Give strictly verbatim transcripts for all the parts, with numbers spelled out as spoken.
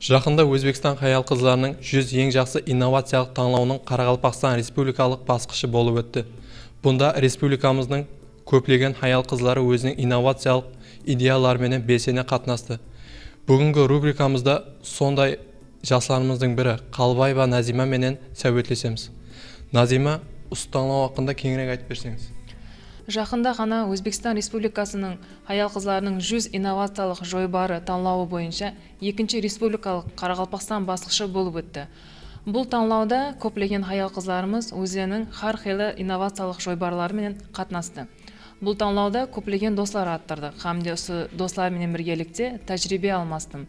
Jaqında Ózbekstan hayal-qızlarınıń júz eń jaqsı innovaciyalıq tańlawınıń Qaraqalpaqstan Respublikalıq basqıshı bolıp ótti. Bunda respublikamızdıń kóplegen hayal-qızları óziniń innovaciyalıq ideyaları menen belsene qatnastı. Búgingi rubrikamızda sonday jaslarımızdıń biri Qalbaeva Nazima menen sáwbetlesemiz. Nazima, usı tańlaw haqqında keńirek aytıp berseńiz. Jaqında ǵana Ózbekstan Respublikasınıń hayal-qızlarınıń júz innovaciyalıq joybarı tańlawı boyınsha ekinshi respublikalıq Qaraqalpaqstan basqıshı bolıp ótti. Bul tańlawda kóplegen hayal-qızlarımız ózleriniń hár qıylı innovaciyalıq joybarları menen qatnastı. Bul tańlawda kóplegen doslar attırdı hám de usı doslar menen birgelikte tájiriybe almastım.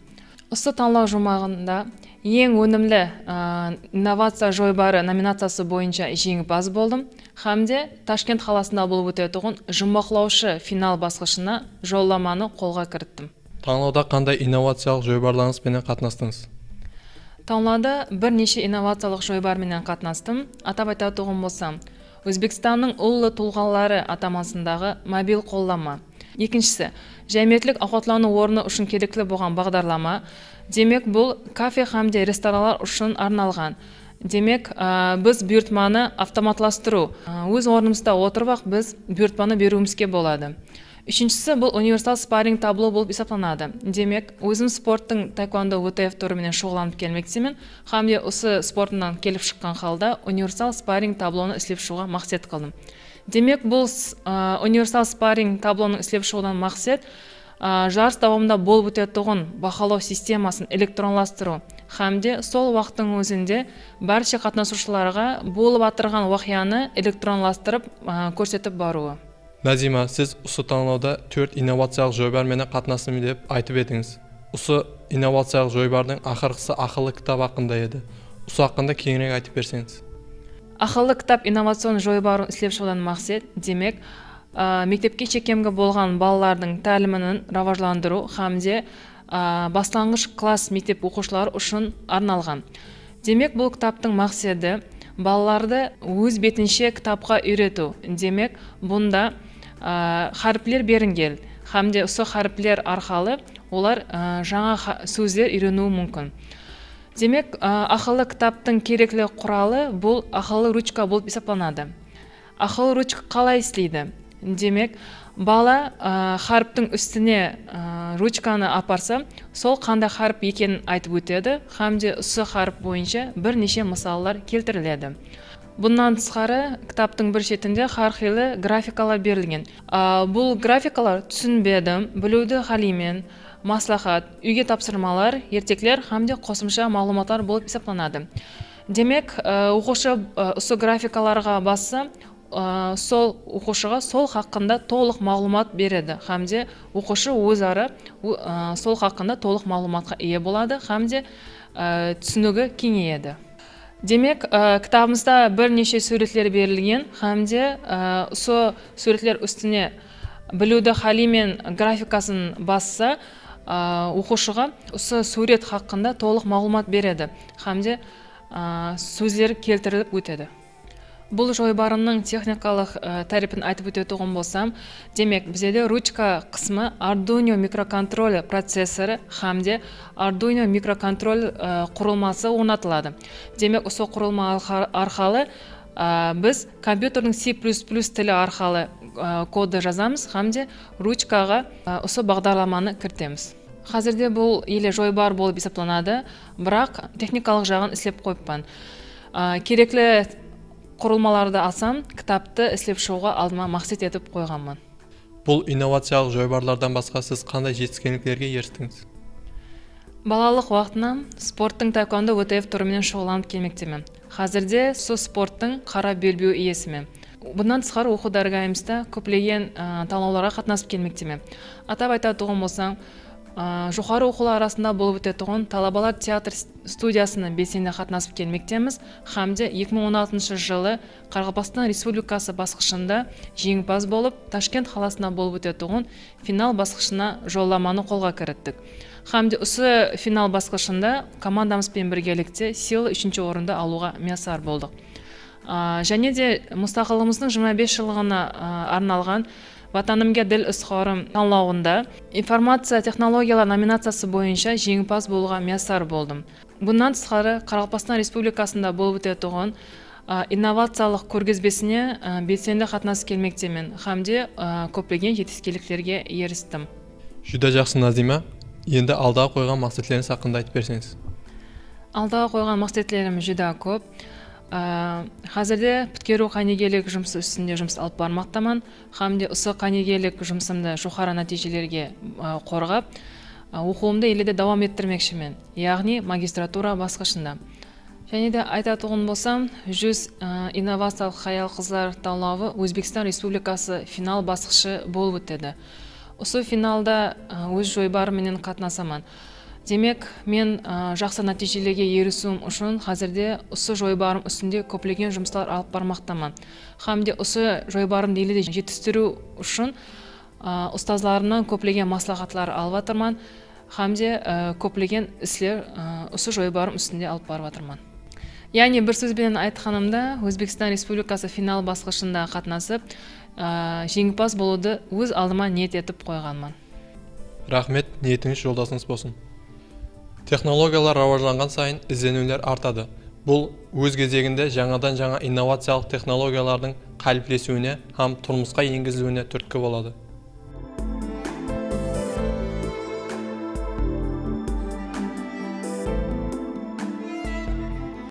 Usı tańlaw juwmaǵında eń ónimli, ı, innovaciya joybarı nominaciyası boyınsha jeńimpaz boldım hám de Tashkent qalasında bolıp ótetuǵın juwmaqlawshı final basqıshına jollamanı qolǵa kirittim. Tańlawda qanday innovaciyalıq joybarlarıńız benen qatnastıńız? Tańlawda bir neshe innovaciyalıq joybar menen qatnastım. Atap aytatuǵın bolsam, Ózbekstannıń ullı tulǵaları atamasındaǵı mobil qollama. Ekinshisi, jámiyetlik awqatlanıw ornı ushın kerekli bolǵan baǵdarlama. Demek, bul kafe hám de restoranlar ushın arnalǵan. Demek, a, biz buyırtmanı avtomatlastırıw, a, óz ornımızda otırıp-aq biz buyırtmanı beriwimizge boladı. Úshinshisi, bul universal sparring tablo bolıp esaplanadı. Demek, ózim sporttıń taekwondo W T F túri menen shuǵıllanıp kelmektemen hám de usı sportımnan kelip shıqqan halda universal sparring tablonı islep shıǵıwǵa maqset qıldım. Demek, bul s-, a, universal sparring tablonı islep shıǵıwdan maqset, a, jarıs dawamında bolıp ótetuǵın bahalaw sistemasın elektronlastırıw hám de sol waqıttıń ózinde bárshe qatnasıwshılarǵa bolıp atırǵan waqıyanı elektronlastırıp, a, kórsetip barıwı. Nazima, siz usı tańlawda tórt innovaciyalıq joybar menen qatnastım dep aytıp edińiz. Usı innovaciyalıq joybardıń aqırǵısı aqıllı kitap haqqında edi. Usı haqqında keńirek aytıp berseńiz. Aqıllı kitap innovacion joybarın islep shıǵıwdan maqset, demek, a, mektepke shekemgi bolǵan balalardıń táliminin rawajlandırıw hám de, a, baslanǵısh klass mektep oqıwshıları ushın arnalǵan. Demek, bul kitaptıń maqsedi balalardı óz betinshe kitapqa úyretiw. Demek, bunda, a, háripler berilgen hám de usı háripler arqalı olar, a, jańa ha-, sózler úyreniwi múmkin. Demek, a, aqıllı kitaptıń kerekli quralı bul aqıllı ruchka bolıp esaplanadı. Aqıllı ruchka qalay isleydi? Demek, bala, a, háriptiń ústine, a, ruchkanı aparsa, sol qanday hárip ekenin aytıp ótedi hám de usı hárip boyınsha bir neshe mısallar keltiriledi. Bunnan tısqarı, kitaptıń bir shetinde hár qıylı grafikalar berilgen. A, bul grafikalar túsinbedim, biliwdi qáleymen, másláhát, úyge tapsırmalar, ertekler hám de qosımsha maǵlıwmatlar bolıp esaplanadı. Demek, a, oqıwshı, a, usı grafikalarǵa bassa, a, sol oqıwshıǵa sol haqqında tolıq maǵlıwmat beredi hám de oqıwshı óz ara, o-, a, sol haqqında tolıq maǵlıwmatqa iye boladı hám de, a, túsinigi keńeyedi. Demek, a, kitabımızda bir neshe súwretler berilgen hám de, a, usı súwretler ústine Biliwdi qáleymen grafikasın bassa, a, oqıwshıǵa usı súwret haqqında tolıq maǵlıwmat beredi hám de, a, sózler keltirilip ótedi. Bul joybarımnıń texnikalıq, a, tárepin aytıp ótetuǵın bolsam, demek, bizlerde ruchka qısmı Arduino mikrokontroller processorı hám de Arduino mikrokontroller, a, qurılması ornatıladı. Demek, usı qurılma arqa-, arqalı, a, biz kompyuterdiń C plus plus tili arqalı, a, koddı jazamız hám de ruchkaǵa, a, usı baǵdarlamanı kiritemiz. Házirde bul ele joybar bolıp esaplanadı, biraq texnikalıq jaǵın islep qoyıppan. A, kerekli qurılmalardı alsam, kitaptı islep shıǵıwǵa aldıma maqset etip qoyǵanman. Bul innovaciyalıq joybarlardan basqa siz qanday jetiskenliklerge eristińiz? Balalıq waqtınan sporttıń taekwondo W T F túri menen shuǵıllanıp kelmektemen. Házirde usı sporttıń qara belbewi iyesimen. Bunnan tısqarı, oqıw dárgayımızda kóplegen, ı, tańlawlarǵa qatnasıp kelmektemen. Atap aytatuǵın bolsam, ı, joqarı oqıwlar arasında bolıp ótetuǵın talabalar teatr s-, studiyasına belsene qatnasıp kelmektemiz hám de eki mıń on altınshı jılı Qaraqalpaqstan Respublikası basqıshında jeńimpaz bolıp, Tashkent qalasında bolıp ótetuǵın final basqıshına jollamanı qolǵa kirittik. Hám de usı final basqıshında komandamız benen birgelikte sıylı úshinshi orındı alıwǵa miyasar boldıq. A, jáne de mustaqıllıǵımızdıń jigirma bes jıllıǵına, a, arnalǵan Vatanımga dil izhorim tanlawında informaciya texnologiyalar nominaciyası boyınsha jeńimpaz bolıwǵa miyasar boldım. Bunnan tısqarı, Qaraqalpaqstan Respublikasında bolıp ótetuǵın, a, innovaciyalıq kórgizbesine, a, belsendi qatnasıp kelmektemen hám de, a, kóplegen jetiskenliklerge eristim. Júdá jaqsı, Nazima. Endi aldaǵa qoyǵan maqsetlerińiz haqqında aytıp berseńiz. Aldaǵa qoyǵan maqsetlerim júdá kóp. A, házirde pitkeriw qánigelik jumısı ústinde jumıs alıp barmaqtaman hám de usı qánigelik jumısımdı joqarı nátiyjelerge, a, qorǵap, a, oqıwımdı ele de dawam ettirmekshimen, yaǵnıy magistratura basqıshında. Jáne de aytatuǵın bolsam, júz, a, innovaciyalıq hayal-qızlar tanlawı Ózbekstan Respublikası final basqıshı bolıp ótedi. Usı finalda, a, óz joybarım menen qatnasaman. Demek, men, a, jaqsı nátiyjelerge erisiwim ushın házirde usı joybarım ústinde kóplegen jumıslar alıp barmaqtaman. Hám de usı joybarımdı ele de jetistiriw ushın, a, ustazlarımnan kóplegen másláhátler alıp atırman. Hám de, a, kóplegen isler, a, usı joybarım ústinde alıp barıp atırman. Yaǵnıy, bir sóz benen aytqanımda, Ózbekstan Respublikası final basqıshında qatnasıp, a, jeńimpaz bolıwdı óz aldıma niyet etip qoyǵanman. Raxmet, niyetińiz joldasıńız bolsın. Texnologiyalar rawajlanǵan sayın izleniwler artadı. Bul, óz gezeginde, jańadan-jańa innovaciyalıq texnologiyalardıń qáliplesiwine hám turmısqa engiziliwine túrtki boladı.